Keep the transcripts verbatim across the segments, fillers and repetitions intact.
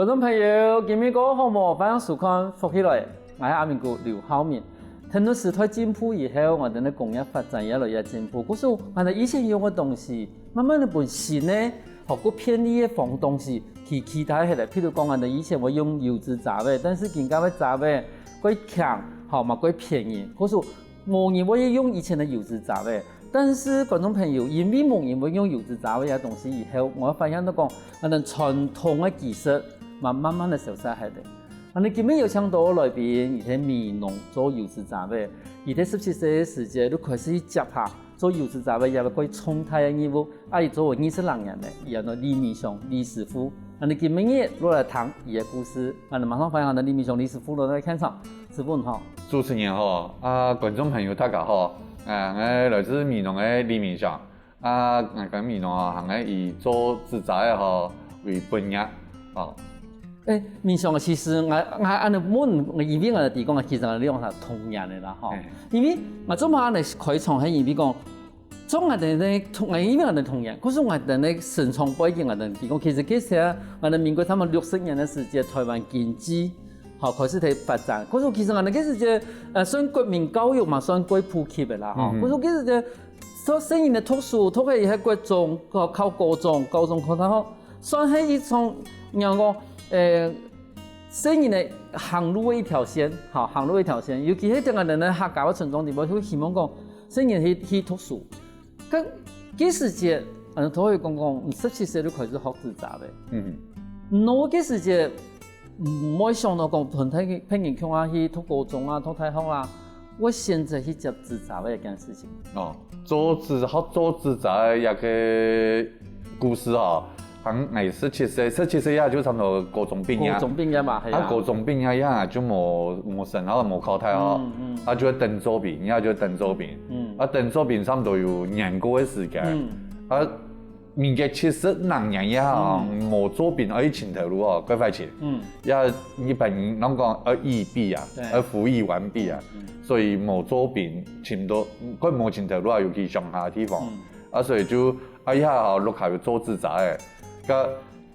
觀眾朋友，今晡日過好無？歡迎收看《福氣來了》，𠊎係阿明哥劉浩明。聽著時代進步以後，𠊎等个工業發展越來越進步。故所，𠊎等以前用个東西，慢慢个分新个，吼，較便利个方東西去取代忒了。譬如講，𠊎等以前會用油紙遮仔，但是今下个遮仔較輕，吼，嘛較便宜。故所， 無人會用以前个油紙遮仔。但是觀眾朋友，因為無人會用油紙遮仔个東西以後，𠊎發現到講，𠊎等傳統个技術嘛慢慢个消失忒了。恁呢今晡日邀請到个來賓，佢係美濃做油紙遮仔，佢在十七歲个時節就開始接下做油紙遮仔這個較重大个任務，啊，佢做了二十零年了，佢安到李美香李師傅。恁呢今晡日落來聽佢个故事，𠊎等馬上歡迎𠊎等李美香李師傅落來現場。 師傅你好。主持人好，啊，觀眾朋友大家好。啊，𠊎來自美濃个李明祥。啊，𠊎个美濃啊，行个以做紙遮个吼為本業。哦。欸，明祥啊，其實𠊎，𠊎恁呢問，因為𠊎知講，其實𠊎兩儕同年个啦，吼。嘿。因為𠊎做麼恁呢開場，係因為講， 做𠊎等呢，同，因為𠊎等同年，可是𠊎等呢成長背景，𠊎等提供，其實該時啊，𠊎等民國差不多六十年个時節，臺灣經濟，吼，開始在發展。可是其實𠊎等該時節，呃，算國民教育嘛，算較普及个啦，吼。嗯嗯。可是該時節，做細人仔讀書，讀个係國中，考，考高中，高中考大學，算係一種，仰講，呃，細人仔行路个一條線，吼，行路个一條線。尤其係在𠊎等呢客家个村莊裡背，會希望講，細人去，去讀書。 該，該時節，嗯，都會講講，你十七歲就開始學紙遮仔。嗯。你該時節，毋會想到講，同別人，別人共下去讀高中啊，讀大學啊，會選擇去接紙遮仔這件事情。哦，做紙，學做紙遮仔這個故事哦， 還𠊎十七歲，十七歲也就差不多高中畢業。高中畢業嘛，係啊。啊，高中畢業也就無，無升學，無考大學，嗯，嗯。啊，就等做兵，也就等做兵。嗯。啊，等做兵差不多有年過个時間。嗯。啊，民國七十零年以後，嗯。無做兵，愛尋頭路哦，較壞尋。嗯。也一般人攏講愛預備啊，對。愛服役完畢啊，嗯。所以無做兵，尋到，較無尋頭路啊，尤其鄉下地方。嗯。啊，所以就，啊，也好，屋下有做紙遮仔，該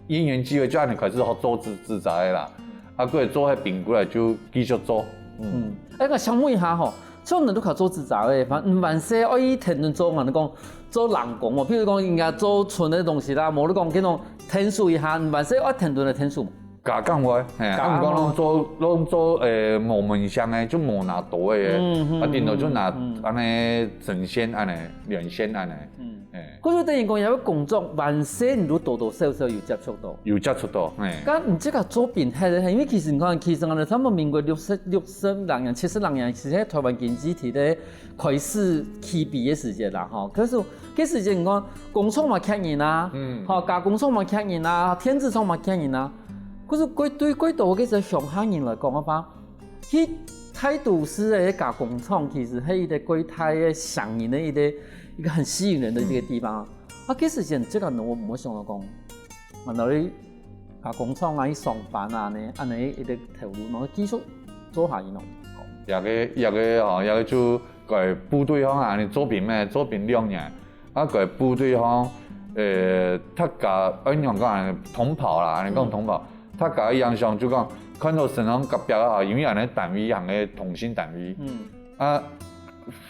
因緣際會就恁呢開始學做紙，紙遮仔啦。啊，過來做該兵過來就繼續做。嗯。嗯。欸，𠊎想問一下吼，像你屋下做紙遮仔，反，嗯，還係愛一定愛做，𠊎講做人工無？譬如講人家做賰个東西啦，無你講該種𢯭手一下，你還係愛一定愛𢯭手無？加減會，嘿，加減會。啊，毋過攏做，攏做，欸，無門聲个，就無拿刀个，嗯，嗯，啊，頂多就拿，嗯，嗯。恁呢針線恁呢，電線恁呢。嗯。 欸。故所等於講，這個工作還細你都多多少少有接觸到。有接觸到，欸。該你這個做兵係，因為其實你看，其實𠊎等差不多民國六十，六十零年、七十零年，其實臺灣經濟體个開始起飛个時節啦，吼。可是，該時節你看，工廠嘛缺人啊，嗯。吼，加工廠嘛缺人啊，電子廠嘛缺人啊。可是對，對較多个鄉下人來講个話， 去大都市个加工廠其實係一個較大个吸引人个一個，一個很吸引人的一個地方。嗯。啊，該時節，這個人𠊎毋會想到講，啊，拿去加工廠啊，去上班啊，呢，恁呢一個頭路，然後繼續做下去喏。這個，這個吼，這個就在部隊項啊，你做兵咩？做兵兩年， 啊，該部隊吼，呃，大家，呃，仰講啊，同袍啦，恁呢講同袍，大家个印象就講，看到身上隔壁个吼，因為恁呢單位行个通信單位，嗯。啊，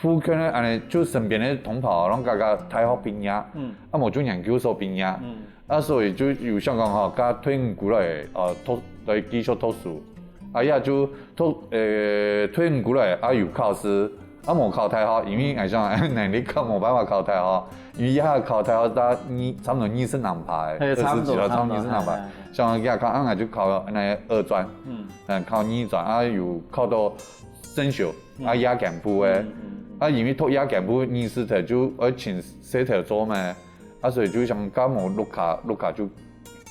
附近个恁呢就身邊个同袍，攏大家大學畢業，嗯。啊，無就研究所畢業，嗯。啊，所以就有想講吼，該退伍過來，呃，讀，來繼續讀書。 啊，也就讀，呃，退伍過來，啊，有考試，啊，無考大學，因為𠊎想能力較無辦法考大學，因為這考大學大二，差不多二十零趴，嘿，二十幾趴，差不多，差不多二十零趴。差不多，嘿，嘿。想講也考，啊，𠊎就考那二專，嗯。嗯，考二專，啊，有考到正修，嗯。啊，夜間部个，嗯，嗯，嗯。啊，因為讀夜間部，二師頭就愛尋事頭做嘛， 啊，所以就想講無屋下，屋下就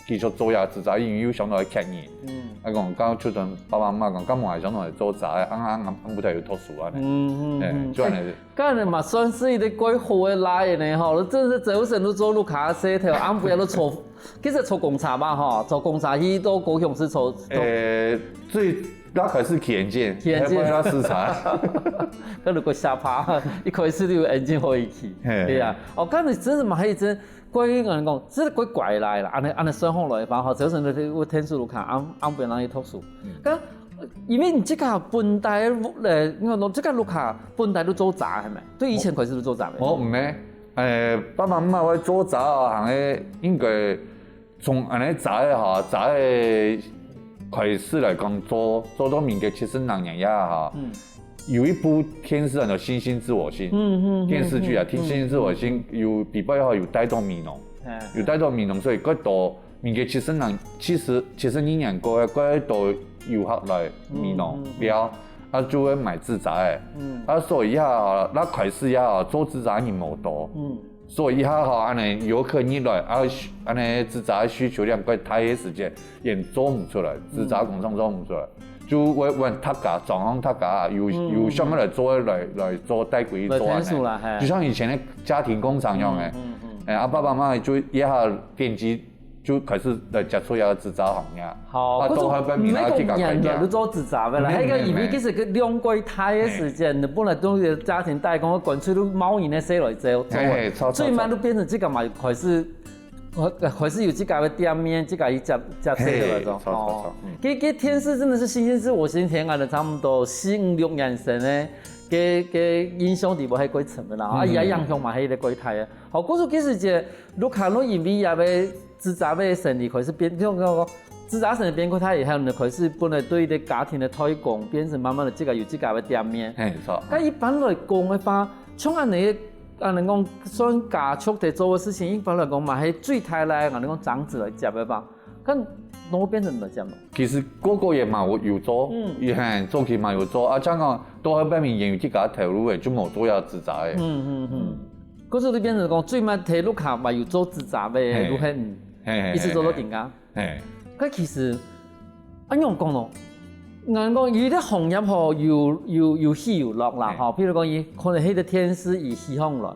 繼續做這紙遮，因為又想到愛缺人。嗯。啊，講，講就同爸爸媽媽講，敢無還想到來做遮，啊，啊，啊，毋得有讀書啊呢。嗯，嗯，欸，嗯。就恁呢。欸，該你嘛算係一個較好个倈仔呢，吼，真係朝晨都做屋下事頭，暗晡夜都坐，其實坐公車嘛，吼，坐公車去到高雄市坐，坐，欸，最，該開始騎眼鏡，騎眼鏡。還不要時差。該如果下趴，一開始就有眼鏡可以騎。嘿。對啊。哦，該你真係嘛，還真怪，𠊎講，這怪怪來啦，恁樣，恁樣算好來吧，吼，就係你去天使屋下，暗，暗晡人去讀書。該，因為你這个本底，呃，你講這个屋下本底都做遮係無？對以前開始都做遮無？哦，毋係，誒，爸爸媽媽會做遮啊，行个應該從恁樣遮个哈，遮个開始來講做，做到民國七十零年呀哈。有一部電視叫做《星星知我心》，嗯嗯，電視劇啊，《星星知我心》有比較好有帶到美濃，有帶到美濃，所以較多民國七十零、七十、七十二年過後，較多遊客來美濃尞，啊就會買紙遮个，啊所以呀，那開始呀做紙遮人無多，所以呀吼，恁樣遊客入來，啊恁樣紙遮需求量較大个時節，也做毋出來，紙遮工廠做毋出來。 就會問大家，裝潢大家，有有想要來做，來來做代歸做恁樣，就像以前个家庭工廠樣个，哎，啊爸爸媽媽就一下奠基，就開始來接觸這个紙遮行業，好，啊到後背面啊去搞改變，就做紙遮个啦，那個因為其實个量過大个時間，你本來都有家庭代工，乾脆都貿易那些來做，嘿，著著，最慢都變成這个嘛，開始 開始有自家个店面，自家去接接受个那種。嘿，著著著，嗯。佢佢電視真的是《星星知我心》，𠊎等差不多四五六年生个，个个印象底部還過深个啦，啊，也影響嘛，還有个過大个。好，故所其實這，你看，你因為也被紙遮个生理開始變，就講紙遮生理變過大以後呢，開始本來對个家庭个代工，變成慢慢的自家有自家个店面。嘿，著。該一般來講个話，像恁樣个 恁樣講，算家族在做个事情，一般來講嘛，係最大个，恁樣講長子來接个吧。看，都變成來接嘛。其實哥哥也嘛有有做，嗯，也很早期嘛有做，啊，像講到後背面也有自家頭路个，就無做這紙遮个。嗯嗯嗯。可是就變成講，最尾頭路下嘛有做紙遮个，嘿，路線，嘿嘿，一直做到今下。 嘿。該其實，恁樣講咯，𠊎講，有个行業吼，有有有起有落啦，吼，譬如講，佢可能係个電視佢起行來，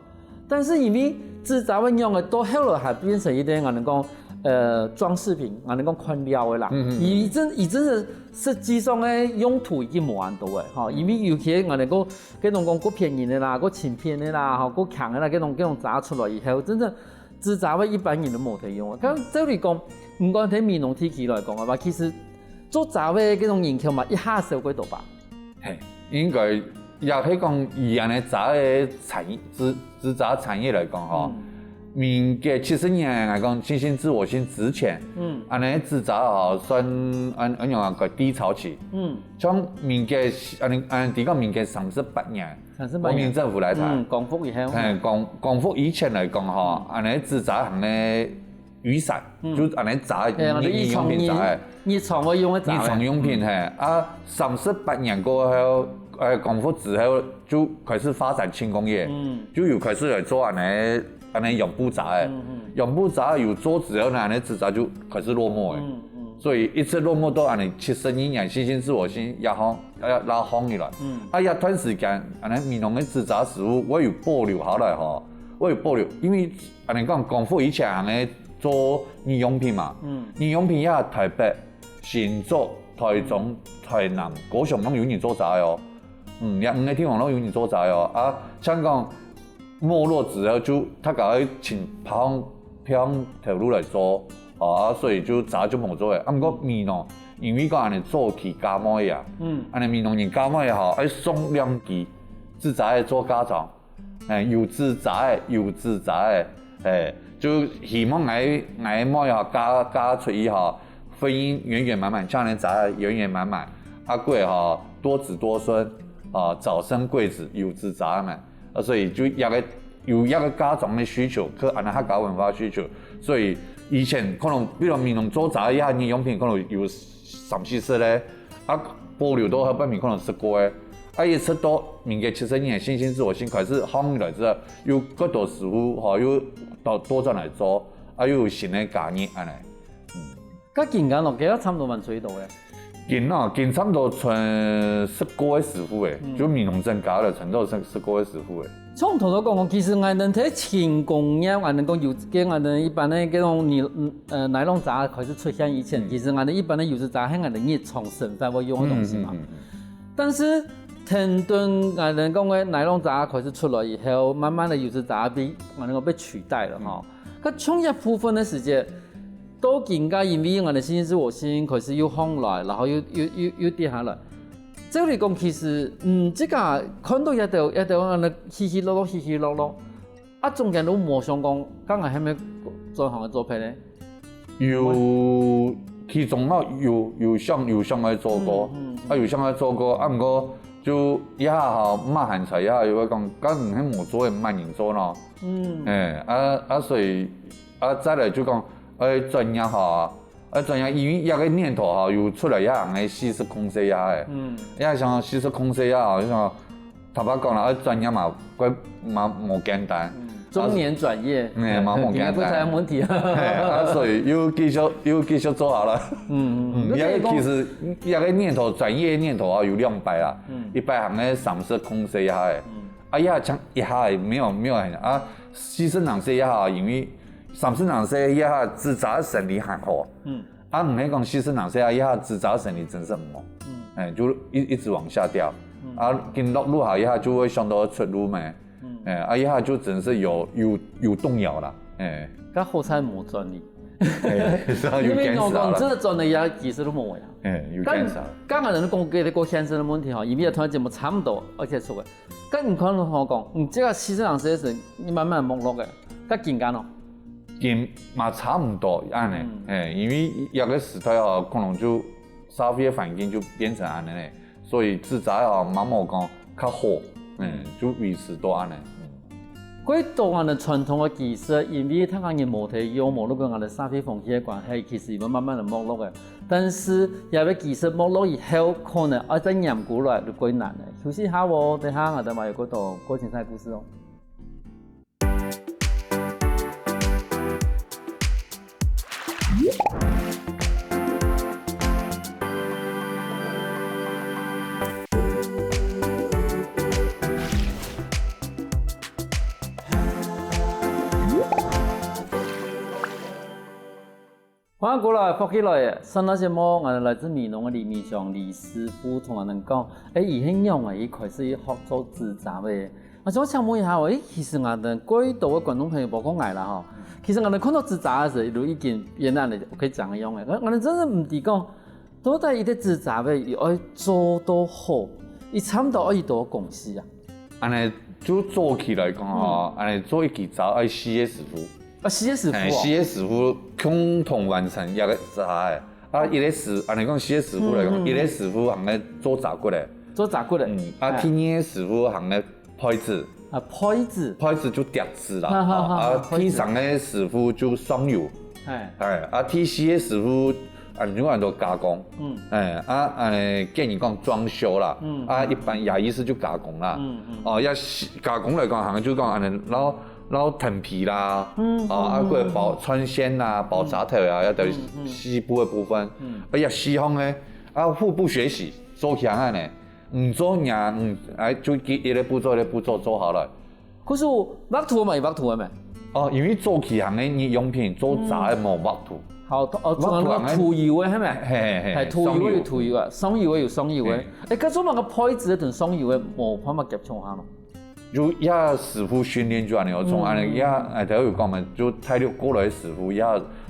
但是因為紙遮个樣个，到後來還變成一个，𠊎講，呃，裝飾品，𠊎講看了个啦。嗯嗯嗯。佢真佢真个實際上个用途已經無恁多个，吼，因為有些𠊎講，該種講過便宜个啦，過輕便个啦，吼，過強个啦，該種該種遮出來以後，真正 紙遮个一般人都無得用啊。該照理講，毋管在美濃地區來講啊，其實做遮个這種人口嘛，一下少幾多吧。嘿，應該也係講以恁樣遮个產業，紙紙遮產業來講吼，民國七十年來講，《星星知我心》之前，嗯，恁樣紙遮吼算恁恁樣个低潮期，嗯，像民國恁恁，你講民國三十八年， 三十八年。國民政府來台。嗯，光復以後。嘿，光光復以前來講吼，恁樣紙遮行个雨傘，就恁樣遮，日日用品遮个，日常會用个遮个。日常用品嘿，啊，三十八年過後，呃，光復之後就開始發展輕工業，嗯，就有開始來做恁樣恁樣用布遮个，用布遮有做之後呢，恁樣紙遮就開始落寞个，所以一直落寞到恁樣七十二年，《星星知我心》也好。 啊，也拉紅起來。嗯。啊，這段時間，恁樣美濃个紙遮師傅，𠊎有保留下來吼，𠊎有保留，因為恁樣講，光復以前恁樣做日用品嘛，嗯，日用品也台北、新竹、台中、台南、高雄攏有人做遮个哦。嗯，這五个地方攏有人做遮个哦。啊，像講 沒落之後，就大家愛尋別項別項頭路來做，啊，所以就遮就無做了。啊，毋過美濃，因為講恁樣早期嫁妹啊，嗯，恁樣美濃人嫁妹吼，愛送兩支紙遮个做嫁妝，欸，有紙遮个，有紙遮个，欸，就希望𠊎𠊎妹吼嫁嫁出去吼，婚姻圓圓滿滿，像恁樣遮个圓圓滿滿，啊，過吼多子多孫，啊，早生貴子，有紙遮嘛。 啊，所以就這个有這个嫁妝个需求，去恁樣客家文化需求，所以以前可能比如美濃做遮个日用品可能有三四十个，啊，保留到後背面可能十過个，啊，一直到民國七十年，《星星知我心》開始紅起來之後，有較多師傅吼，又倒倒轉來做，啊，又有新个加入恁樣。 該今年咯，該差毋多還存幾多个？今啊，今差毋多存十過个師傅欸，就美濃整家了，存到十十過个師傅欸。像頭頭講講，其實𠊎等在輕工業，𠊎等講有，跟𠊎等一般个這種尼，呃，尼龍遮開始出現以前，其實𠊎等一般个有時遮係𠊎等日常生活會用个東西嘛。但是，等到𠊎等講个尼龍遮開始出來以後，慢慢个有時遮被，𠊎等講被取代了吼。該創業部分个時節，到今个因為𠊎等星星之火星開始又紅來，然後又又又又跌下來。照理講，其實嗯，自家看到一兜一兜恁樣起起落落，起起落落，啊中間都無想講，將來係毋係轉行个做別呢？有，其中啊有有想有想愛做過，啊有想愛做過，啊毋過就一下吼，毋還在一下又會講，該毋係無做个，毋還人做咯。嗯，哎，啊啊所以啊再來就講，哎，轉業吼，哎，轉業因為這個念頭吼有出來一下，哎，四十空歲一下，哎，嗯，一下想四十空歲一下，就想。坦白講啦，愛轉業嘛，該嘛無簡單。中年轉業，哎，嘛無簡單。應該不會有問題啊。哎，啊，所以又繼續又繼續做好了。嗯嗯，嗯，也其實這個念頭，轉業念頭啊，有兩擺啊，一擺行个三十空歲一下，哎，啊，一下像一下沒有沒有很啊，四十零歲一下，因為三十零歲一下，製造生理還好，嗯，啊，毋係講四十零歲啊，一下製造生理真是毋好，嗯，哎，就一一直往下掉，啊，緊落路下一下就會想到出路咩。 哎，啊，一下就真是有有有動搖了，哎，該好彩無轉哩。哎，是啊，有因為我講見識了。真的轉了一下，其實都無呀。哎，有剛見識了。剛剛人講給過先生的問題哈，因為突然節目差不多，而且出个。該你看我講，你這個四十零歲時，你慢慢沒落个，該緊張哦。今嘛差不多恁呢，哎，因為這個時代哦，可能就社會的環境就變成恁呢嘞，所以製造哦，嘛無講較好，嗯，就維持到恁呢。 過多恁樣傳統个技術，因為大家人無在用，無論講恁樣社會風氣个關係，其實也慢慢的沒落个。但是這個技術沒落以後，可能愛再黏過來就過難了。休息一下哦，等下𠊎等還有過多過精彩故事哦。 歡迎過來，福氣來了！上段節目，𠊎等來自美濃个李明雄李師傅同𠊎等講，欸，佢係仰仔，佢開始學做紙紮个。𠊎想請問一下哦，欸，其實𠊎等蓋多个觀眾朋友，包括𠊎啦吼，其實𠊎等看到紙紮个時，就已經變恁樣，可以講个樣个。𠊎等真係毋知講，到底一個紙紮个，佢愛做到好，佢差毋多愛幾多工時啊？ 恁呢就做起來講吼，恁呢做一支紮愛四個師傅，啊，四個師傅欸，哦。四個師傅共同完成一個紮欸。啊，一個師，恁呢講四個師傅來講，嗯嗯嗯。一個師傅行个做紮骨个，做紮骨个。嗯，啊，哎。第二個師傅行个配紙，啊，配紙。配紙就疊紙啦，哈哈哈哈，啊，配紙。第三個師傅就上油，哎。哎，啊，第四個師傅，啊，就安到加工，嗯。哎，啊，恁呢建議講裝修啦，嗯。啊，一般也意思就加工啦，嗯嗯。哦，也是加工來講，行就講恁呢，然後然後藤皮啦，嗯啊，啊，嗯過包穿線啦，包紮頭啊，也等於嗯嗯。細部个部分，嗯。啊，也四項个，啊，互不學習，做起來呢，毋做人，嗯，哎，就一一個步驟一個步驟做好了。可是畫圖嘛，有畫圖个咩？哦，因為做起行个日用品，做紮个無畫圖，好，哦，畫圖啊做塗油个係咩？嘿嘿嘿，哎，塗油个有塗油啊，上油个有上油个嘿。哎，該做麼个配紙个同上油个無辦法夾共下嘛？就也師傅訓練就恁呢，從恁呢也，哎，頭有講嘛，就大陸過來个師傅，也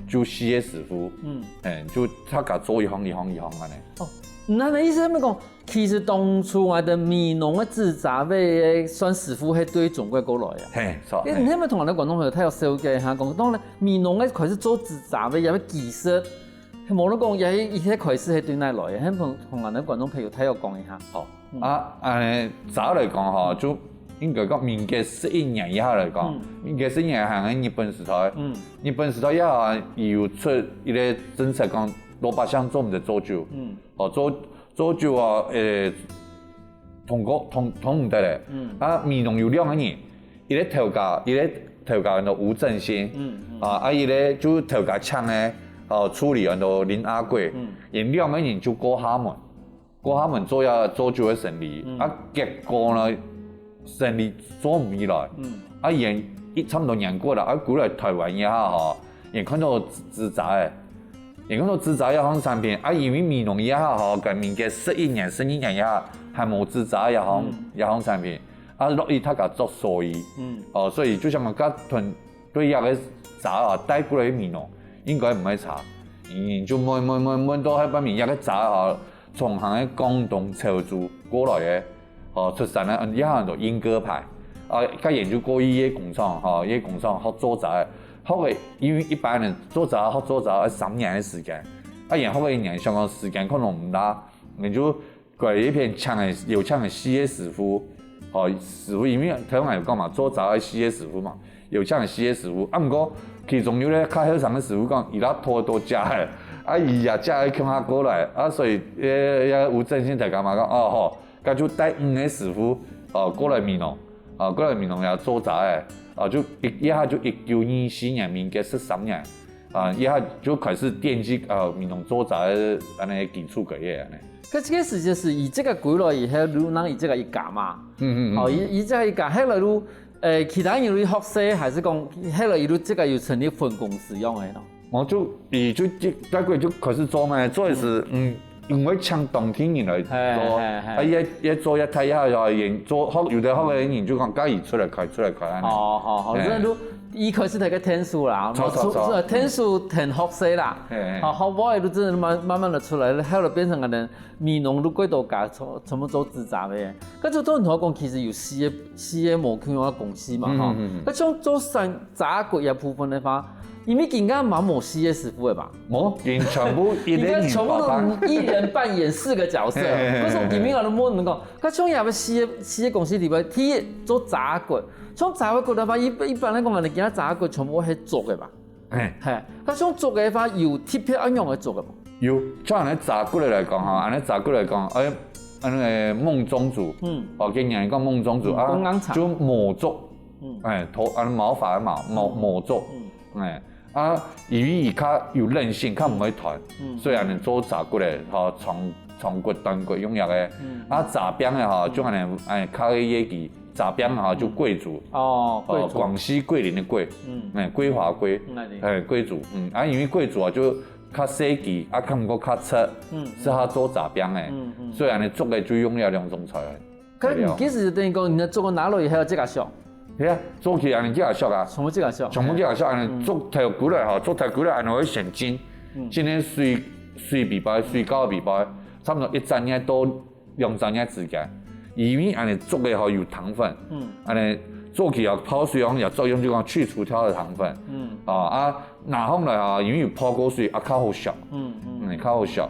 就四個師傅，嗯。哎，就大家做一項一項一項恁呢。哦，那你意思係講，其實當初𠊎等美濃个紙紮个算師傅係對中國過來啊？嘿，著，你嘿。你係毋係同𠊎等觀眾朋友大約紹介一下，講當然美濃个開始做紙紮个，也係技術，無論講也係一開始係對哪來个，係同同𠊎等觀眾朋友大約講一下。好，啊，恁呢，早來講吼，就應該講民國十一年以後來講，嗯。民國十一年還係日本時代，嗯。日本時代以後，佢有出一個政策講，老百姓做毋得做酒，嗯。哦，做做酒啊，呃，通過通通毋得咧。嗯。啊，美濃有兩個人，一個頭家，一個頭家叫吳正興，嗯嗯。啊，啊，一個就頭家請个，哦，助理叫林阿貴，嗯。佢兩個人就過廈門。 過廈門做呀做酒个生理，嗯。啊，結果呢，生理做毋起來，嗯。啊，佢一差毋多年過了，啊，歸來台灣以後吼，佢看到紙紙紮欸，佢看到紙紮這項產品，啊，因為美濃這下吼，該民國十一年、十二年以後，還無紙紮這項嗯。這項產品，啊，落去大家做手藝，嗯。哦，所以就像講，佮團對這個蛇啊帶過來个美濃，應該毋會差。嗯，就問問問問到該擺面，這个蛇啊，從行个廣東潮州過來个，哦，出山个，嗯，也喊做鸚哥牌。啊，佢研究過佢个工廠，吼，佢个工廠學做蛇个，學个，因為一般人做蛇，學做蛇愛三年个時間，啊，佢學个一年，想講時間可能毋罅，佢就 過一片請个，有請个四个師傅，吼，師傅，因為頭先有講嘛，做蛇个四个師傅嘛，有請个四个師傅。啊，毋過其中有个較後生个師傅講，佢也拖到遮个，啊，佢也借个共下過來，啊，所以，呃，呃，吳正信大家嘛講，哦，好，該就帶五个師傅，哦，過來美濃，哦，過來美濃也做蛇个，哦，就一，一下就一九二四年，民國十三年， 啊，以後就開始奠基，呃，美濃做蛇个恁呢基礎个嘢恁呢。該這个時節係佢自家歸來以後，就單佢自家一家嘛。嗯嗯嗯。哦，佢，佢自家一家，後來就，呃，其他人有學習，還係講後來佢就自家有成立分公司樣个咯？哦，就，佢就，就，該个就開始做嘛，做个係，嗯，因為請當地人來做，嘿嘿嘿。啊，也，也做也大下，也做，學，有个學个人就講，該佢出來開，出來開恁呢。哦，好，好，嘿。這就 一開始摕个天書啦，著，著，著。天書跈學生啦，嘿，嘿。好，好，尾就真个慢，慢慢个出來，後來變成恁呢美濃就幾多家，全，全部做紙紮个。該就當頭講，其實有四个，四个無共樣个公司嘛，吼。嗯嗯嗯。該像做蛇，蛇骨這部分个話，因為今下嘛無四个師傅个吧？無，今全部一个人包辦。今下全部都一人扮演四个角色。嘿嘿嘿嘿。可是我今晡日我就問你講，該像這个四个，四个公司裡背，第一做蛇骨， 像蛇个骨个話，一，一般來講，𠊎等今下蛇骨全部係竹个吧？嘿。嘿，該像竹个話，有特別愛用个竹个無？有，像恁呢蛇骨个來講吼，恁呢蛇骨來講，哎，恁呢孟宗竹，嗯。哦，今年講孟宗竹，嗯，啊，公安茶。就毛竹，嗯。哎，頭，恁呢毛髮个毛，毛，嗯。毛竹，嗯。哎， 啊，因為佢較有韌性，較毋會斷，嗯。所以恁呢做蛇骨个，吼，長，長骨、短骨用藥个。嗯。啊，蛇柄个吼，嗯。就恁呢，哎，較个業績，蛇柄个吼，就桂竹。嗯。哦，桂竹。哦，廣西桂林个桂，嗯。哎，桂花桂，嗯，那裡。哎，桂竹，嗯，啊，因為桂竹啊，就較細支，啊，較毋過較直，嗯，嗯。適合做蛇柄个，嗯，嗯。所以恁呢竹个就用了兩種材料。 可是你其實等於講，你个竹个拿落以後，這个削。係啊，做起來恁呢這个削啊。全部這个削。全部這个削，恁呢竹頭骨來吼，竹頭骨來，恁呢會先浸，嗯。浸个水，水比較，水較比較，差不多一隻月到兩隻月之間。因為恁呢竹个吼有糖分，嗯。恁呢做起來泡水吼，有作用就講去除掉个糖分。嗯。啊，啊，拿上來啊，因為有泡過水，啊，較好削。嗯，嗯。嗯，較好削。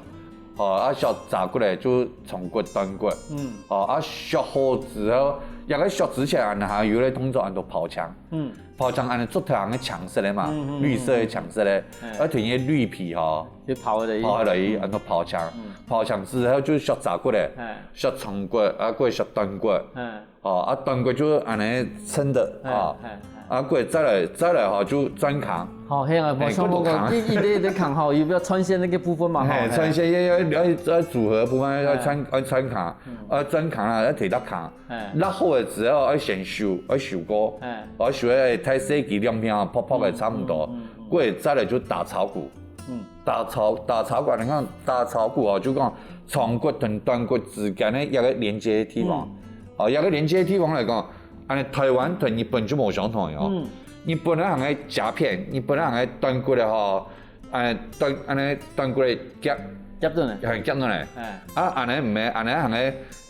哦，啊，削蛇骨个就長骨、短骨。嗯。哦，啊，削好之後，這个削之前恁呢還有个動作，安到拋槍。嗯。拋槍恁呢竹頭恁呢青色个嘛，嗯，嗯，綠色个青色个，嗯。哎。愛同个綠皮吼，就拋下來。拋下來，嗯。安到拋槍。嗯。拋槍之後就削蛇骨个，哎。削長骨，啊，過削短骨。哎。 哦，啊，短骨就恁呢撐著，哎，哦。哎，哎。啊，過再來，再來吼，就鑽空。好，係啊，哎，我想過，過就空。一，一直，一直空吼，有沒有穿線那個部分嘛，嘿，吼，嘿。穿線要，要，要，要組合部分，要穿，哎。要穿空，嗯。要鑽空啦，要提落空。哎。落好个時候，要先收，要收過。哎。要收个大細支兩片啊，薄薄个差不多。嗯，嗯，嗯，嗯。過再來就打草鼓。 嗯。打草，打草鼓，你看打草鼓哦，就講長骨同短骨之間个一个連接个地方。嗯。哦，一个連接个地方來講，恁呢台灣同日本就無相同个哦。嗯。日本个行个甲片，日本个行个短骨个吼，恁呢短，恁呢短骨个夾，夾轉來。很夾轉來。哎。啊，恁呢毋係，恁呢行个，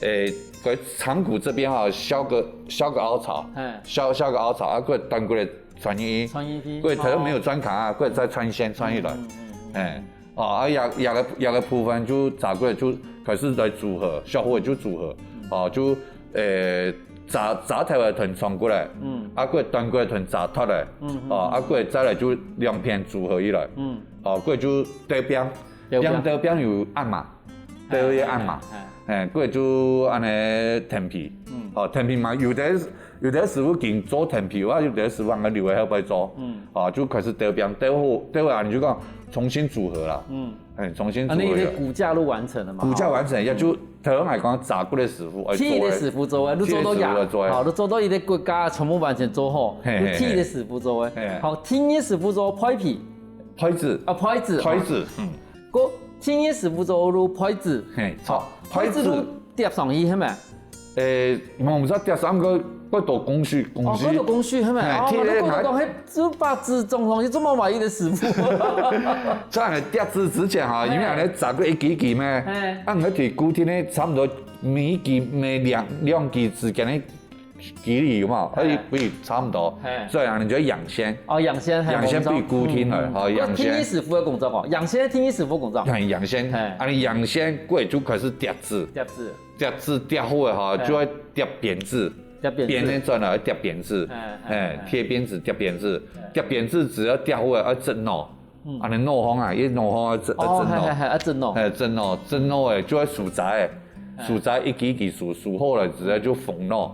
誒，个長骨這邊哈，削个，削个凹槽，哎。削，削个凹槽，啊，个短骨个 穿入去。穿入去。過佢頭先沒有鑽空啊，過再穿線穿入來。嗯，嗯，嗯，嗯。哎，哦，啊，這，這个，這个部分就蛇骨就開始來組合，削好个就組合，嗯。哦，就，呃，蛇，蛇頭个同長骨个，嗯。啊，過短骨同蛇托个，嗯，嗯，哦，啊，嗯。過再來就兩片組合起來，嗯。哦，過就鬥柄，鬥柄。柄鬥柄有暗碼。 都會恁嘛。哎，哎。哎，過就恁呢藤皮。嗯。哦，藤皮嘛，有个，有个師傅緊做藤皮，啊，有个師傅還留个後背做。嗯。哦，就開始鬥柄，鬥好，鬥好啊，你就講重新組合啦。嗯。哎，重新組合。啊，那你的骨架都完成了嘛？骨架完成，也就頭先來講，蛇骨个師傅愛做个。鐵个師傅做个，你做到呀。鐵个師傅做个。好，你做到一个骨架全部完全做好，嘿，嘿，嘿。你鐵个師傅做个。嘿。好，鐵个師傅做配皮。配子。啊，配子。配子，嗯。 个鐵个師傅做个配子。嘿，好，配子。配子都疊上去，係無？誒，無，毋使疊上，毋過蓋多工序，工序。哦，蓋多工序，係無？哦，𠊎都講，𠊎講，係，就把紙裝上去，做麼个意思？這樣疊紙之前哈，因為恁樣紮過一支支咩？啊，𠊎對固定个差不多每一支、每兩、兩支之間个距離有無？可以，可以差不多。所以啊，你就要陽線。哦，陽線，陽線對固定个，好，陽線。天意師傅个工作哦，陽線，天意師傅工作。陽線，啊，你陽線過就開始疊紙。疊紙。 疊紙疊好个哈，就愛疊邊紙，疊邊紙。邊个轉來愛疊邊紙，哎，貼邊紙疊邊紙，疊邊紙紙愛疊好个愛摺弩，恁樣弩方啊，一弩方愛摺，愛摺弩，係係係，愛摺弩，係摺弩，摺弩个就愛收紮个，收紮一支一支收，收好了之後就封弩，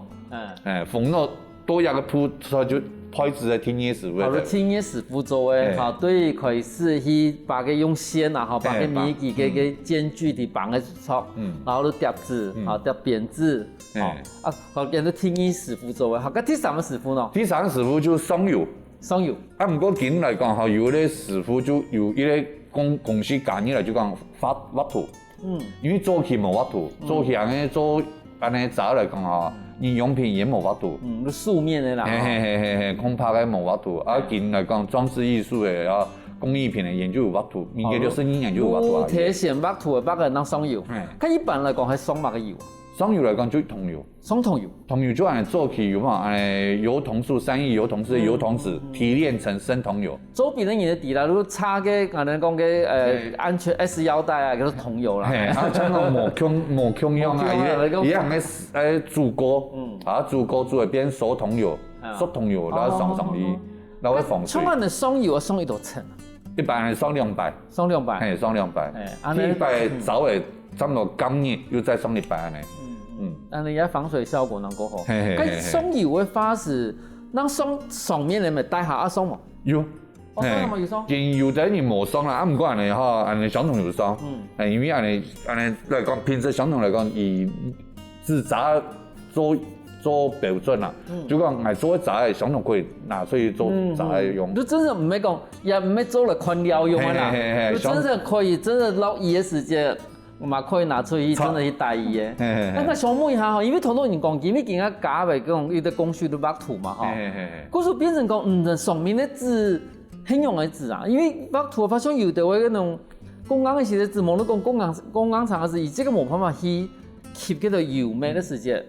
哎，封弩 多一個步，所以就配紙个天意師傅。好，天意師傅做个，哈，對，開始去把个用線啊，哈，把个每一支个个間距地綁个出，然後就疊紙，哈，疊邊紙，哈，啊，好，變成天意師傅做个，好，該第三個師傅呢？第三個師傅就上油。上油。啊，毋過今來講哈，有个師傅就有一個工工序加入來，就講畫畫圖。 嗯，因為早期無畫圖，早期恁樣做恁樣紮來講吼，日用品也無畫圖。嗯，就素面个啦。嘿嘿嘿嘿嘿，空白个無畫圖。啊，今來講裝置藝術个啊，工藝品个研究有畫圖，民國六十二年就有畫圖啊。哦，提前畫圖个畫个人上油。嘿，該一般來講還上麼个油啊？上油來講就桐油。上桐油。 桐油就恁樣做起油嘛，哎，油桐樹，三義油桐樹的油桐子提煉成生桐油。周邊个人都知啦，如果插个，可能講个，呃，安全S腰帶啊，叫做桐油啦。嘿，啊，像那種某空某空用啊，一樣个，哎，煮锅，嗯，啊，煮锅煮个變熟桐油，熟桐油，然後上上去，然後會防水。像恁樣上油啊，上幾多層啊？一般上兩擺。上兩擺。嘿，上兩擺。哎，第一擺燒个 差不多隔日又再上一擺恁樣。嗯，恁樣也防水效果能夠好。嘿嘿嘿嘿。該上油个話係，該上上面个無帶下啊上無？有。哦，嘿，上面有上。今有个人無上啦，啊，毋過恁樣吼，恁樣相同有上。嗯。哎，因為恁樣恁樣來講，品質相同來講，以紙紮做做標準啦。就講𠊎做个紮个相同可以拿出去做紮个用。就真正毋係講，也毋係做來看了用个啦。嘿嘿嘿嘿，就真正可以，真正落雨个時節， 嘛可以拿出去，真个去帶伊个。嘿嘿嘿。該𠊎想問一下吼，因為頭頭人講，因為今下加个講有个工序都畫圖嘛吼，嘿嘿嘿嘿。故所變成講，嗯，上面个紙係仰个紙啊？因為畫圖發現有个會該種工廠个時節紙，無論講工廠工廠廠个紙，佢這个無辦法去吸該个油墨个時節，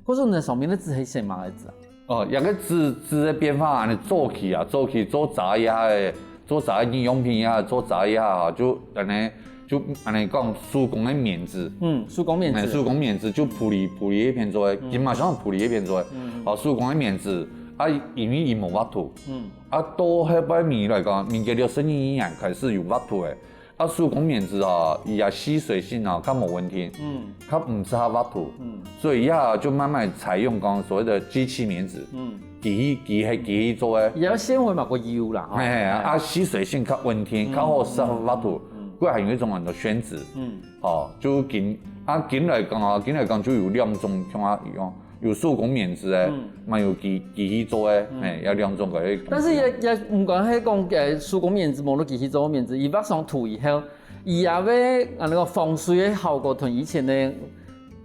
故所你上面个紙係寫麼个紙啊？ 哦，這个紙紙个變化恁樣早期啊，早期做紮一下个，做紮个日用品一下，做紮一下吼，就恁樣就恁樣講手工个棉紙。嗯，手工棉紙。哎，手工棉紙就鋪裡鋪裡一片做个，今嘛想鋪裡一片做个。哦，手工个棉紙啊，因為佢無畫圖。嗯。啊，到後擺尾來講，民國六十二年開始有畫圖个。 啊，手工棉紙吼，佢个吸水性吼，較無問題，嗯，較毋適合畫圖，嗯，所以這下就慢慢採用講所謂的機器棉紙，嗯，機器機器機器做个，也要纖維嘛，較幼啦，吼。嘿嘿，啊，吸水性較穩定，較好適合畫圖，嗯，過來還有一種很多宣紙，嗯，吼，就今啊今來講啊，今來講就有兩種像啊一樣。 有手工棉紙个，嘛有機機器做个，嘿，有兩種个。但是也也毋管係講个手工棉紙，無論機器做个棉紙，佢畫上圖以後，佢也會啊那個防水个效果同以前个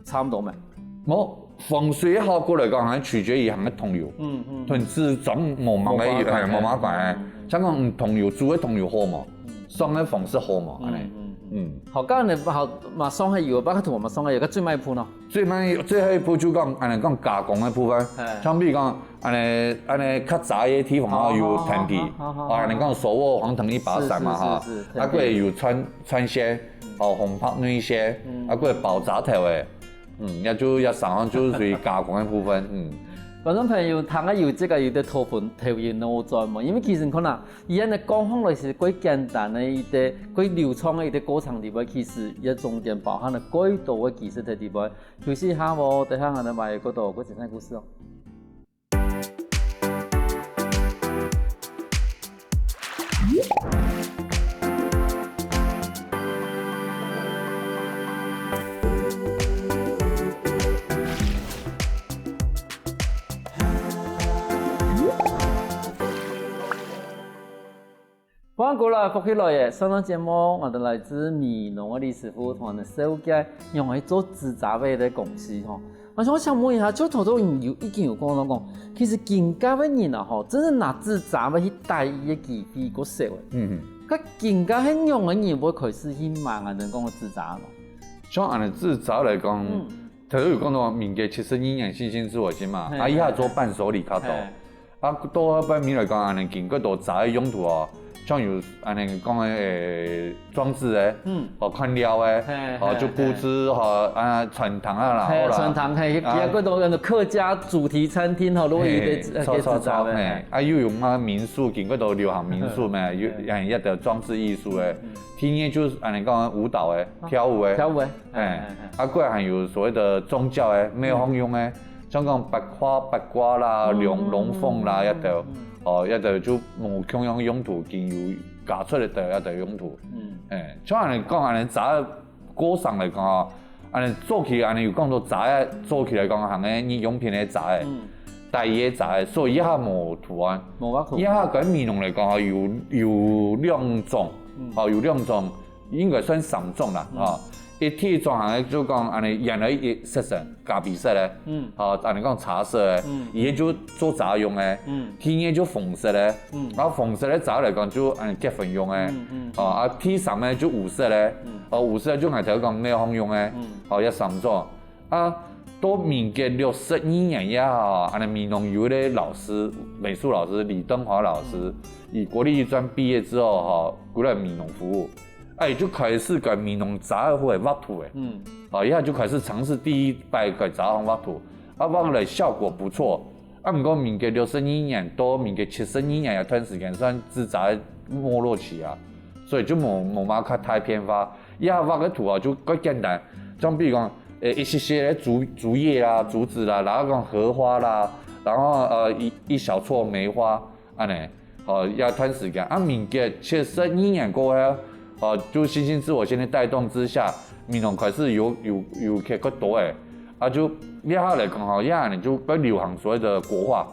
差毋多嘛。無，防水个效果來講，還取決於佢个桐油，嗯嗯，同紙張無麼个，無麼个，嘿，無麼个關係。像講，嗯，桐油，煮个桐油好無？上个方式好無？恁樣，嗯，好，剛才好，馬上還有，把它塗馬上還有个最尾一步呢。 最尾最後一步就講，恁樣講加工个部分，像比如講，恁樣恁樣較早个地方吼，有藤皮，啊，恁樣講手握黃藤一把傘嘛哈，啊，過有穿穿線，哦，紅白內線，啊，過包紮頭个，嗯，也就也上就屬於加工个部分，嗯。觀眾朋友，聽个有這个有个頭昏頭暈腦轉嘛，因為其實你看啊， 佢恁樣講起來係蓋簡單个一個、蓋流暢个一個過程裡背，其實佢中間包含了蓋多个技術在裡背。休息一下哦，等下還有另外个多个精彩故事哦。 歡迎過來，福氣來了！上段節目，𠊎兜來自美濃个李師傅同𠊎兜紹介仰仔做紙紮个个公司吼。啊，想請問一下，就頭頭你有已經有講到講，其實金甲个人啊吼，真正拿紙遮仔去戴佢个機會較少个。嗯哼。該金甲係仰个人會開始去買恁樣講个紙遮嘛？像恁樣紙遮來講，嗯。頭先有講到民國七十二年新興自我型嘛，嘿，啊，一下做伴手禮較多。嘿。啊，到後背面來講，恁樣金較多遮个用途哦，像有恁樣講个，誒，裝置个，嗯。哦，看料个，嘿，哦，嘿，就布置，嘿。哦，啊，穿堂啊啦，嘿，好啦。穿堂，嘿，啊。也較多恁樣客家主題餐廳吼，如果有个，嘿，呃，著，著，著，紙遮个，嘿。嘿。啊，又有嘛民宿，金較多流行民宿嘛，嗯。有，嘿。也，也得裝置藝術个。嗯。天天就是恁樣講舞蹈个，啊，跳舞个。跳舞个。 哎，哎，哎，哎。啊，過來還有所謂的宗教个，廟方用个，嗯。像講八卦、八卦啦、嗯，龍，龍鳳啦，嗯，一兜，嗯，嗯。哦，一兜就無共樣用途，經由加出來的一兜用途。嗯。哎，像恁樣講，恁樣遮个過程來講啊，恁樣早期恁樣有講到遮个，早期來講，行个日用品个遮个，嗯。戴个遮个，所以這下無圖案。無畫圖。這下个美濃來講啊，有，有兩種，嗯。哦，有兩種，應該算三種啦，嗯。哦。 一，第一種行个就講恁樣，原來一色成咖啡色个，嗯。哦，恁樣講茶色个，嗯。佢个就做遮用个，嗯。第二就紅色个，嗯。然後紅色个遮來講就恁樣結婚用个，嗯，嗯。哦，啊，第三个就烏色个，嗯。哦，烏色个就𠊎頭講廟方用个，嗯。哦，這三種。啊，到民國六十二年以後，恁樣美濃有一個老師，美術老師李登華老師，嗯。佢國立藝專畢業之後，吼，過來美濃服務。 哎，就開始在美濃遮个畫圖个。嗯。啊，一下就開始嘗試第一擺在遮項畫圖，啊，畫來效果不錯。啊，毋過民國六十二年到民國七十二年這段時間算紙遮个沒落期啊，所以就無，無麼个較大變化。一下畫个圖啊，就較簡單，像比如講，呃，一些些个竹，竹葉啦、竹子啦，然後講荷花啦，然後，呃，一，一小撮梅花， 恁樣，哦，這段時間。啊，民國七十二年過後，哦，就新興自我型个帶動之下，美濃開始有，有，有較多个，啊，就這下來講吼，這下呢就較流行所謂的國畫。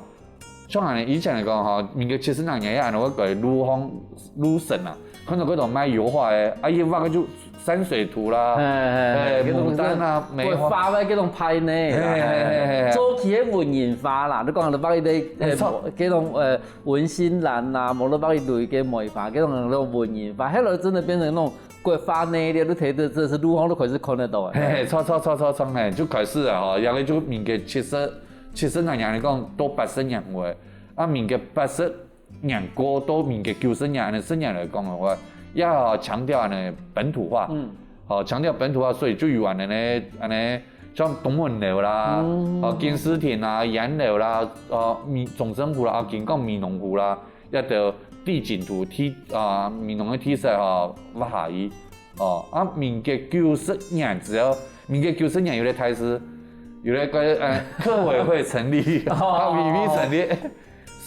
像恁樣以前來講吼，民國七十二年，恁樣會在路項，路身啊，看到該種賣油畫个，啊，佢畫个就山水圖啦，嘿，嘿，嘿，嘿，該種牡丹啊，梅花。國畫个該種派呢，嘿，嘿，嘿，嘿，嘿。早期个文人畫啦，你講你畫一個，呃，沒錯。該種，呃， 文心蘭啦，無就畫一蕊个梅花，該種，該種文人畫，後來真的變成那種國畫呢，你都睇得，真的是路項都開始看得到个。嘿，嘿，著，著，著，著，著，嘿，就開始啊，吼，因為就民國七十，七十哪年，你講到八十年尾，啊，民國八十年過到民國九十年，恁樣十年來講个話，也強調恁樣本土化，嗯。哦，強調本土化，所以就有恁樣呢，恁樣像東門樓啦，嗯。哦，金絲亭啦，洋樓啦，哦，美，中正湖啦，啊，金港美濃湖啦， 一兜地景圖，地，啊，美濃个地勢吼，畫下去。哦，啊，民國九十年之後，民國九十年有個大事，有個，呃，客委會成立，哦。啊，委員成立，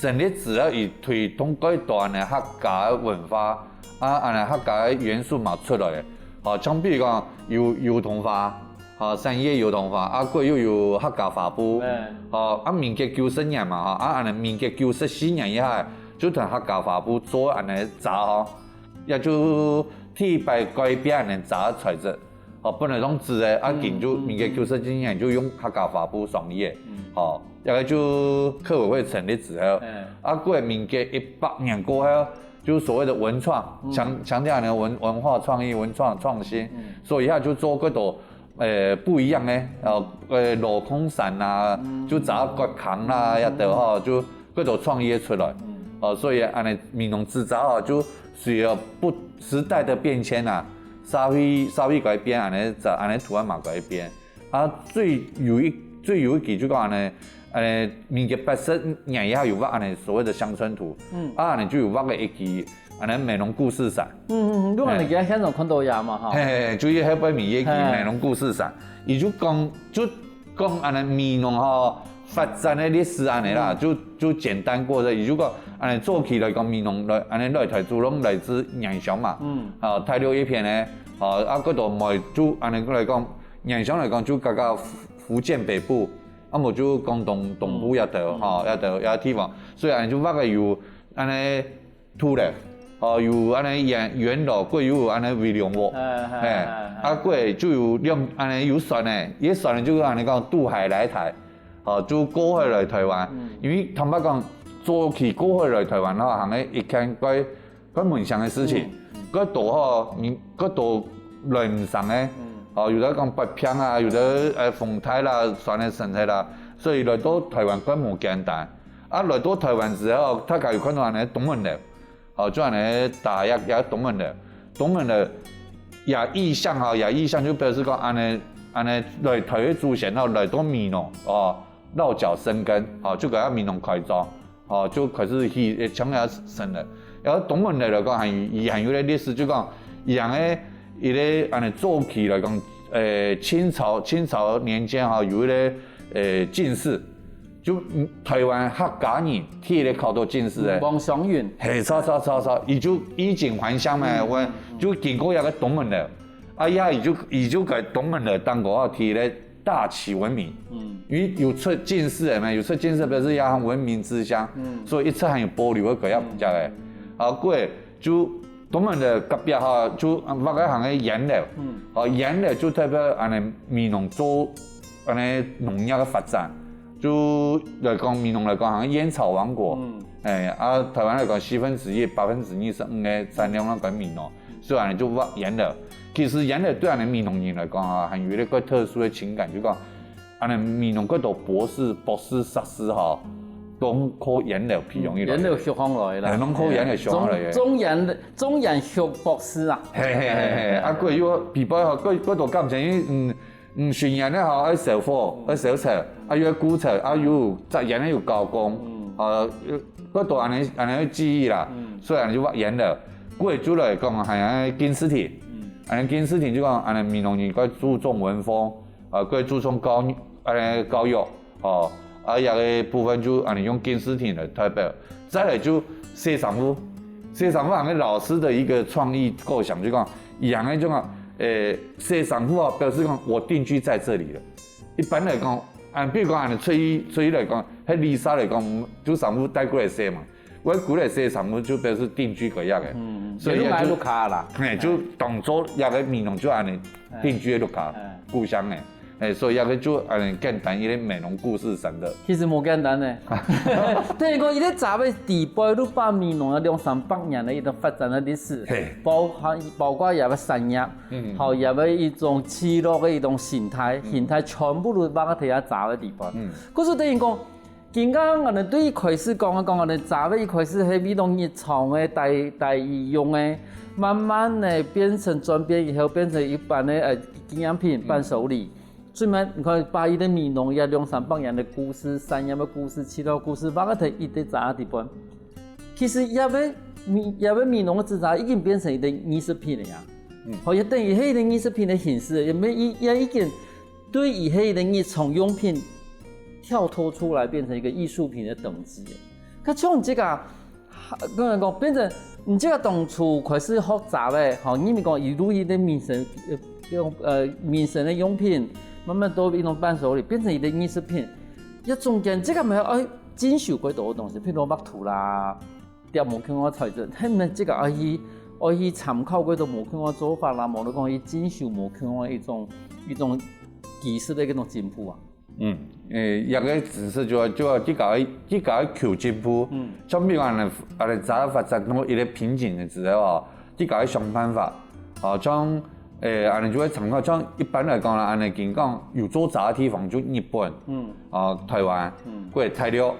成立主要以推動較多恁樣客家个文化，啊，恁樣客家个元素嘛出來个。哦，像比如講，有，有油桐花， 吼，產業油桐花，啊，過又有客家花布。嗯。吼，啊，民國九十年嘛，吼，啊，恁樣民國九十四年以後，就同客家花布做恁樣遮吼，也就第一擺改變恁樣遮材質。吼，本來用紙个，啊，嗯，緊就民國九十四年就用客家花布上去个。嗯。吼，這個就客委會成立之後，嗯。啊，過民國一百年過後，就所謂的文創，嗯。強，強調呢文，文化創意、文創創新，嗯。所以佢就做較多 呃，不一樣个，呃，呃，鏤空傘啊，嗯。就遮割空啦，嗯。也得吼，就較多創意出來。嗯。哦，所以恁樣美濃紙遮吼，就隨著不，時代的變遷啊，社會，社會改變，恁樣遮，恁樣圖案嘛改變。啊，最有一，最有一期就講恁樣，呃，民國八十年以後有畫恁樣所謂的鄉村圖，嗯。啊，恁樣就有畫个一期 恁樣美濃故事傘。嗯，嗯，嗯，你看你今日現場看到呀嘛，哈。嘿，嘿，嘿，就係後背面一期嘿。美濃故事傘，佢就講，就講恁樣美濃吼，發展个歷史恁樣啦，嗯。就，就簡單過个，佢就講，恁樣早期來講，美濃來，恁樣來台主攏來自原鄉嘛，嗯。啊，大陸一片呢，啊，啊，過到尾就恁樣來講，原鄉來講就剛剛福，福建北部，啊，無就廣東東部一帶，嗯。吼，一帶，一地方，所以恁樣就畫个有，恁樣 土樓，哦，有恁呢元元老，過有恁呢威龍屋，哎哎哎，哎啊過就有兩恁呢有船呢，一船呢就恁呢講渡海來台，哦，就過海來台灣，因為坦白講，早期過海來台灣吼，還係一件怪怪夢想个事情，過多吼，你過多來毋成个，哦，有的講北平啊，有的呃風颱啦，船个沉忒啦，所以來到台灣怪無簡單。啊，來到台灣之後，大家有看到恁呢東門樓。 哦，就恁呢打壓壓東門樓，東門樓也意象哈，也意象就表示講恁呢恁呢來台灣祖先吼，來到美濃哦，落腳生根，哦，就摎美濃開張，哦，就開始去將佢生了。然後東門樓來講，還有佢還有个歷史，就講佢个一个恁呢早期來講，呃，清朝清朝年間哈，有一个呃進士。 就嗯台灣客家人第一个考到進士个。王商允，嘿，著著著著，佢就衣錦還鄉嘛，我就經過一个東門樓，啊呀，佢就佢就摎東門樓當个第一个大起聞名，因為有出進士个嘛，有出進士表示也很聞名之鄉，所以一直還有保留个摎佢个。啊，過就東門樓隔壁哈，就畫个行个圓樓，哦，圓樓就代表恁呢美濃做 恁呢農業个發展，就來講美濃來講，好像菸草王國，哎，啊，台灣來講四分之一，百分之二十五个產量來講美濃，所以恁呢就畫菸樓。其實菸樓對恁呢美濃人來講啊，還有一個特殊个情感，就講，恁呢美濃幾多博士、博士、碩士哈，都靠菸樓培養起來。菸樓學上來啦，哎，攏靠菸樓學上來个。中菸中菸學博士啊，嘿嘿嘿嘿，啊，過又比較好，過過多感情，因為嗯。 嗯，巡演个吼，愛燒火，愛燒柴，啊又愛顧柴，啊又紮菸个有交工，啊，過多恁呢恁呢个技藝啦，所以恁呢就畫菸樓。過就來講，還有敬字亭，恁呢敬字亭就講，恁呢美濃人較注重文風，啊，較注重教恁呢教育，哦，啊，這个部分就恁呢用敬字亭來代表。再來就洗衫褲，洗衫褲還係老師个一個創意構想，就講，佢還係就講，誒，洗衫褲啊，表示講我定居在這裡了。 一般來講，啊，比如講，恁呢出去出去來講，該旅社來講，就衫褲帶過來洗嘛。𠊎過來洗衫褲就表示定居該樣个，所以就買就屋下啦。嘿，就當做該个美濃就恁呢定居个屋下，故鄉个，嘿，所以該个就恁呢簡單一個美濃故事真个。其實無簡單呢。等於講，佢个早个底背，六百米濃有兩三百年个一個發展个歷史，嘿包含包括佢个產業，嗯，還有佢个一種聚落个一種形態，形態全部都包括在佢早个底背。嗯，故所等於講，今下𠊎等對一開始講个講个早个一開始係為了日常个大大利用个，慢慢个變成轉變以後，變成一般个呃紀念品、伴手禮。 所以嘛，你看，把佢个美濃个兩三百年个故事、產業个故事、七老故事，畫个在一个紙仔底背。其實這个美這个美濃个紙仔已經變成一个藝術品了呀。好，也等於係一个藝術品个形式，也沒一也已經對於係一个日常用品跳脫出來，變成一个藝術品个等級了。可像這个 當然講，變成你這个當初開始學習个，吼，因為講一路佢个民生，呃，用呃民生个用品，慢慢到一種伴手禮，變成一个藝術品。這中間這个嘛愛進修幾多東西，譬如畫圖啦，貼無共樣个材質，係毋係這个愛去愛去參考幾多無共樣个做法啦，無就講去進修無共樣个一種一種技術个一種進步啊。 嗯，誒，這个知識就愛就愛自家愛自家愛求進步。嗯，像比如講，恁呢紙發展到一个瓶頸个時候哦，自家愛想辦法。哦，像誒，恁呢就會參考，像一般來講啦，恁呢講有做紙个地方就日本，嗯，哦，台灣，嗯，過大陸，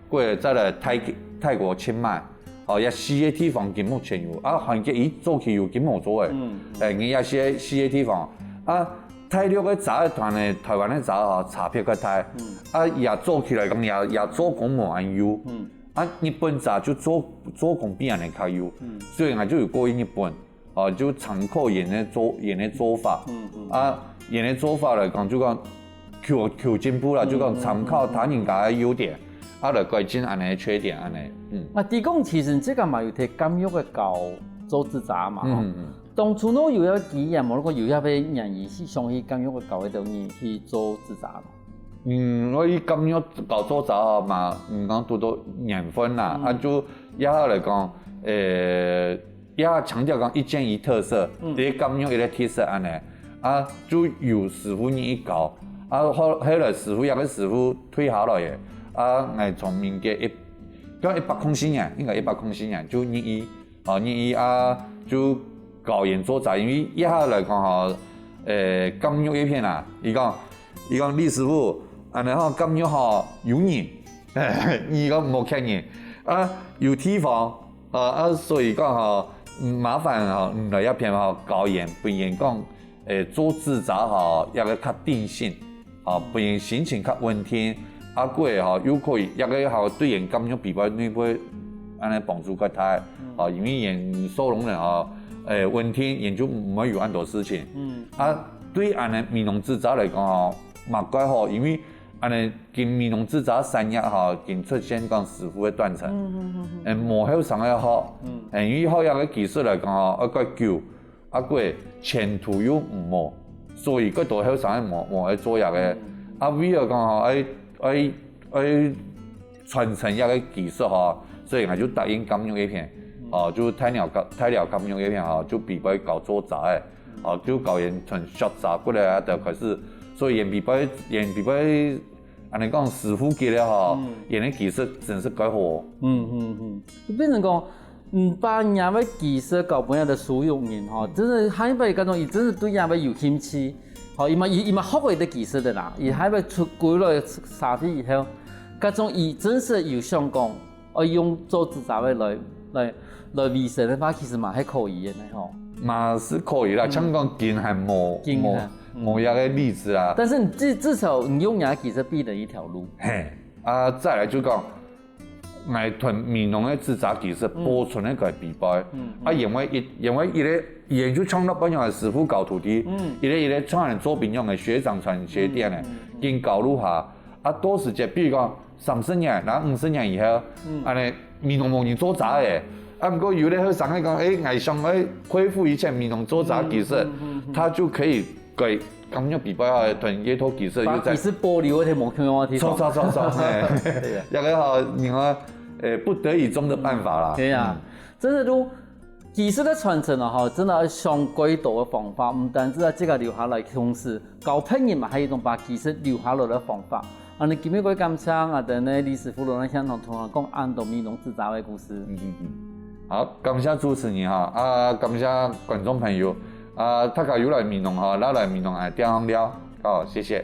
過再來泰泰國清邁。 哦，這四个地方今目前有，啊，還過佢早期有今無做个，嗯，誒，你這四个四个地方，啊，大陸个紙團呢，台灣个紙哦，差別較大，啊，也做起來講也也做工無恁幼，嗯，啊，日本紙就做做工比恁呢較幼，嗯，所以𠊎就有過去日本，哦，就參考佢个做佢个做法，嗯嗯，啊，佢个做法來講就講 求求進步啦，就講參考他人家个優點，啊來改進恁呢个缺點恁呢。嗯，啊，你講其實這个嘛有在監獄个教做紙紮嘛，吼。嗯嗯當初呢有一个機緣，無論講有一个原因是想去監獄个教个東西去做紙紮嘛。嗯，𠊎去監獄教做紙哦嘛，毋講堵到緣分啦，啊就也好來講，誒，也強調講一件一特色，一個監獄一個特色恁呢，啊，就由師傅你去教，啊，後後來師傅，這個師傅退下來了，啊，𠊎從民國一，到一百空四年，應該一百空四年就入去，哦，入去啊，就教𠊎做茶，因為這下來講吼，呃，監獄一片啊，佢講，佢講李師傅，恁呢吼，監獄吼有人，你講無客人，啊，有地方，啊，啊，所以講吼，嗯，麻煩吼，你來這片吼，教𠊎，分𠊎講，誒，做製茶吼，這個較定性，吼，分𠊎心情較穩定，啊，過吼，又可以，這個吼，對𠊎監獄比較內部，恁呢幫助較大，吼，因為𠊎收容人吼，誒，穩定，𠊎就毋會有恁多事情。啊，對恁呢美濃製茶來講吼，嘛蓋好，因為 恁呢，今美濃製茶產業吼，今出現講師傅个斷層，嗯嗯嗯嗯，誒，無後生个學，嗯，誒，因為學這個技術來講吼，愛蓋久，啊，過前途又毋好，所以蓋多後生个無無愛做這個，啊，為了講吼，愛愛愛傳承這個技術吼，所以𠊎就答應監獄一片，哦，就大寮監大寮監獄一片吼，就比較教做茶个，哦，就教𠊎從學茶過來啊，就開始，所以𠊎比較𠊎比較 恁呢講，師傅級个吼，嗯，𠊎个技術真係蓋好。嗯嗯嗯，就變成講，嗯，把若个技術交分若个收容人吼，真係下一擺該種，佢真係對若个有興趣，吼，佢嘛佢佢嘛學會个技術个啦，佢下一擺出歸來社會以後，該種佢真係有想講， 愛用做製茶个來來來維生个話，其實嘛還可以个呢吼。嘛是可以啦，像講今還無無無這個例子啦。但是你至至少你用若个技術避了一條路。嘿，啊，再來就講，𠊎同美濃个製茶技術保存个个比較，啊，因為一因為一個研究創造不樣个師傅教徒弟，一個一個創作做不樣个學長傳學弟呢，緊教路下，啊，到時節，比如講 三十年，然後五十年以後，恁呢美濃無人做茶个。啊，毋過有个後生个講，誒，𠊎想愛恢復以前美濃做茶技術，他就可以給監獄比較好个同這套技術又再，把技術保留个無共樣个地方。著著著著，嘿，這個吼，你看，誒，不得已中的辦法啦。對啊，真的都 技術个傳承啊，吼，真的愛想蓋多个方法，毋單止愛自家留下來，同時教別人嘛，還有一種把技術留下來个方法。啊，你今日个感謝啊，等呢李師傅來現場同𠊎講恁多美濃製茶个故事。嗯嗯嗯。好，感謝主持人哈，啊，感謝觀眾朋友，啊，大家有來美濃哈，來來美濃來點亮，好，謝謝。